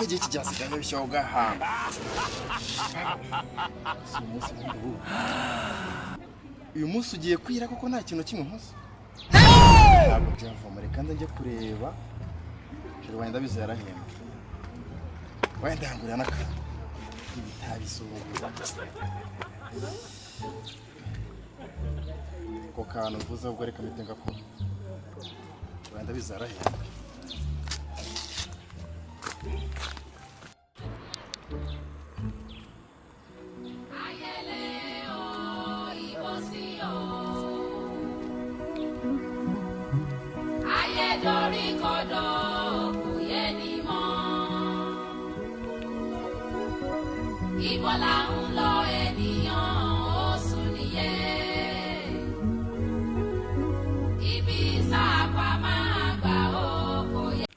Kuva igihe kijyasigaye bishyiraho ugahamba. Si uyu munsi w'ubu. Uyu munsi ugiye kwira kuko nta kintu kimwe nkoze. Ntabwo byavamo, reka njye kureba. Chéri wanjye ndabizi yarahembwe. Wenda yangurira n'akantu. Ibitabisubuguza. Ako kantu mvuze ahubwo reka mpite ngakora. Wenda ndabizi yarahembwe. Ayẹlẹ o, ìbòsí o. Ayédorí kodò kò yé ni mọ́. Ibo là ń lọ ènìyàn ó sùn nìyẹn. Ibi sápá máa gbà ó kò yẹ.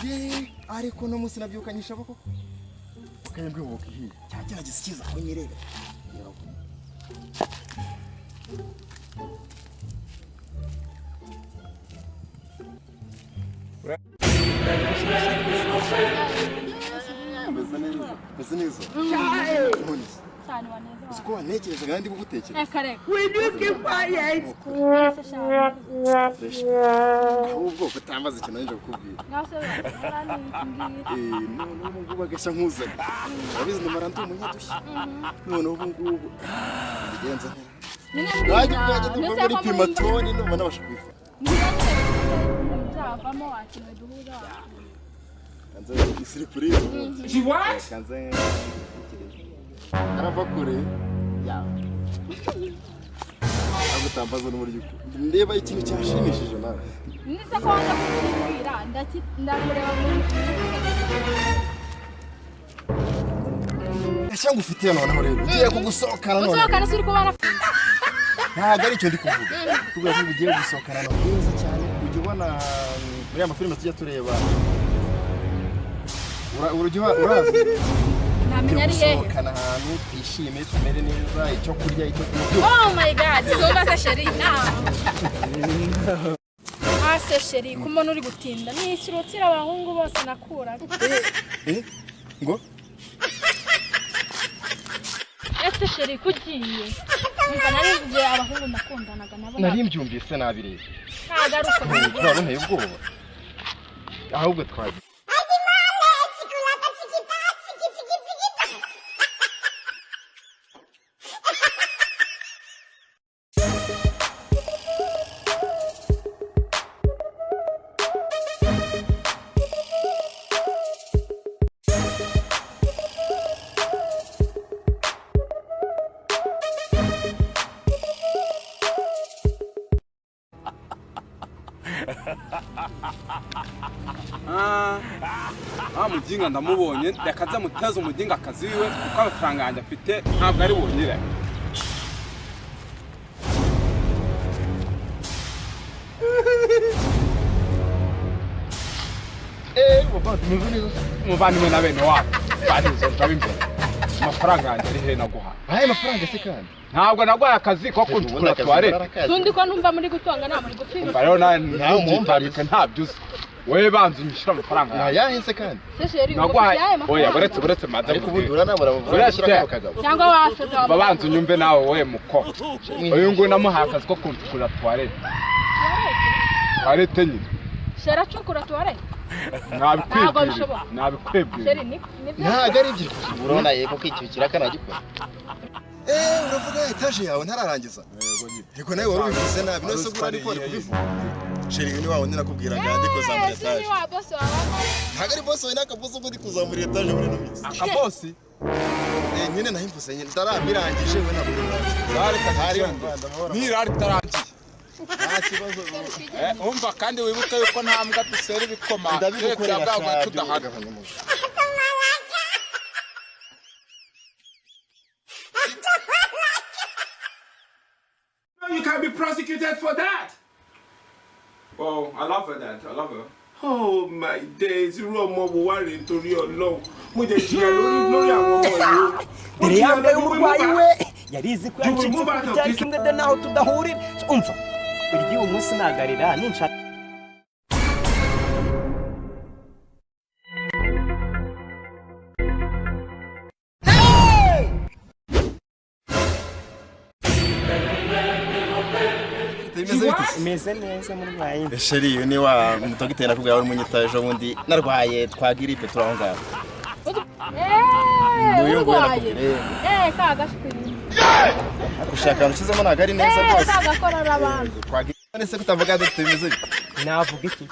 Yeee, ariko uno munsi nabyukanyisha koko. Ukayembwe woka ihiye. Cyagerageza ikiza aho nyerera. Meze neza. Meze neza. None se, Cyane waneza. uzi ko wantekerezaga kandi kugutekereza. Reka reka. Will you keep quiet? Ese shaka. Fresh. Ahubwo kutambaza ikintu nje kukubwira. Ngaho se urandira iki ngiki. None ubu ngubu agashya nkuzanye. Urabizi ndamara ndi umunyadushya. None ubu ngubu mbigenza nte? Nyine Nanjye mbwira. ubwanjye ndumva Ndetse muri ko pimatoni ndumva nabasha kubifata. Mbwira nyine byavamo wakenewe duhuza. Kanze isiripurize ubundi. She what? Kanze arava kure yawe. Ntabwo utambaza n'uburyo uko. Ndeba ikintu cyashimishije nawe. Ndetse ko wanga kukimbwira ndakureba muri. Ese ngufitiye noneho rero. Ugiye kugusohokana noneho. Usohokana se uri kubana. Ntabwo ari icyo ndi kuvuga. Kuvuga ko ugiye gusohokana na neza cyane. Ujya ubona muri ya mafilime tujya tureba. Urujya urazi. Ntamenya ari hehe. Gusohokana ahantu twishime tumere neza, icyo kurya, icyo kunywa byose. Oh my God, sumva se chéri nawe. Ah se chéri, ko mbona uri gutinda. Ni ikirutira abahungu bose nakuraga. Eh? Ngo? Ese chéri ko ugiye? Umva nari nzi abahungu nakundanaga nabo. Nari mbyumvise nabi rero. Ntabwo ari uko nabigenza. None nteye ubwoba. Ahubwo twagiye. Ah, mujinga ndamubonye, reka aze muteze umujinga akazi wiwe kuko amafaranga yanjye afite ntabwo ari bonyine. Meze neza. Umuvandimwe na bene wabo banizo nzaba imbere. Amafaranga yanjye ari he naguhaye? Ayo mafaranga se kandi? Ntabwo naguhaye akazi ko kuncukura tuwarete. Tundi ko numva muri gutonga nta muri gupfira. Umva rero nawe Nawe ntubyitambike ntabyo uzi. Wowe banza unyishyure amafaranga yanjye. Nayahise kandi. Se chéri, ubwo Naguhaye. ufite ayahe Oya, mafaranga? buretse buretse maze. Ariko ubundi uranabura amafaranga Uretse. ushyira kano kagabo. Cyangwa waseka. Ba banza unyumve nawe wowe muko. Uyu nguyu namuhaye akazi ko kuncukura tuwarete. Tuwarete nyine. Chéri acukura tuwarete. Ntabwo Nabikwibwira. bishoboka. Nabikwibwira. Chéri ni nibyo. Ntabwo ari ibyo. Urabona yego ko icyo kiraka nagikora. Uravuga etaje yawe ntararangiza. Yego nawe wari ubivuze nabi. None se ubwo urari kubona kubivuga. Chéri uyu ni wa wundi nakubwiraga ndi kuzamura Ese etaje. ni wa boss wawe. Ntabwo ari boss wawe n'akaboss ubwo ndi kuzamura etaje muri ino minsi. Akabosi. Nyine nahimvuse nyine ndarambirangije we ntabwo uri burangize. Reka Hari tugende. Nirari itarangiye. Nta kibazo. Umva kandi wibuke yuko nta mbwa dusera ibikoma keretse Ndabigukorera. Yabwaguye Sha. Tudahari. You can be prosecuted for that. Oh, I love her, Dad. I love her. Oh my days, irú ọmọ wo wá rèé nítorí Ọlọ́run. Mo jẹ jìyà lórí lórí àwọn ọmọ yìí o. Mo Dore jìyà ya mbwa lórí y'umurwayi wíwá. we yarizi ko You will yacitse move out of byari this- kimwe de naho tudahurira. Umva, iry'uyu munsi nagarira ninshaka. Bimeze bite? Meze neza murwayi. Chéri, uyu ni wa mudogiteri nakubwiye wari umunyita ejo bundi narwaye twa giripe, turi aho ngaho. Eee, Uyu nguyu urwaye. nakubwiye. Eee, ka gashwi. Gushaka ahantu ushyizemo ntabwo ari neza Eee, rwose. ka gakorora abantu. Twa giripe. None se kutavuga dufite, bimeze bite? Navuga iki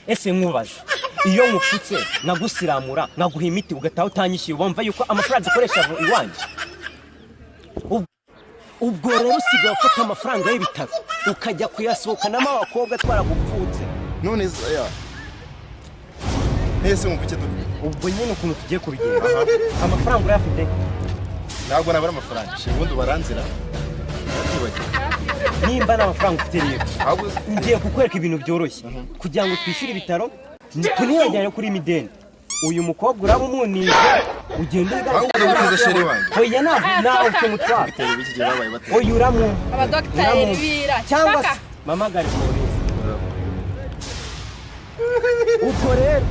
ese? Nkubaza, iyo nkupfutse nkagusiramura nkaguha imiti ugataha utanyishyuye, wumva yuko amafaranga ukoresha ava iwanjye? Ubwo rero usigaye ufata amafaranga y'ibitaro ukajya kuyasohokanamo abakobwa twaragupfutse. None se ya nese wumva icyo dukora? Ubwo nyine ukuntu tugiye kubigenza, amafaranga urayafite? Ntabwo nabura amafaranga chéri, ubundi baranzira ndabyibagiwe. Nimba nta mafaranga ufite rero, Ahubwo ngiye kukwereka ibintu byoroshye kugira ngo twishyure ibitaro tuniyajyane kuri mideni. Uyu mukobwa uraba umunize ugenda. Ahubwo ndagutiza chéri wanjye. Oya, ntabwo nawe ufite umutwaro. Bitewe b'iki gihe babaye bateye. Oya, uramu Abadogiteri bira. Cyangwa Paka. se mamagare polisi. Ubwo rero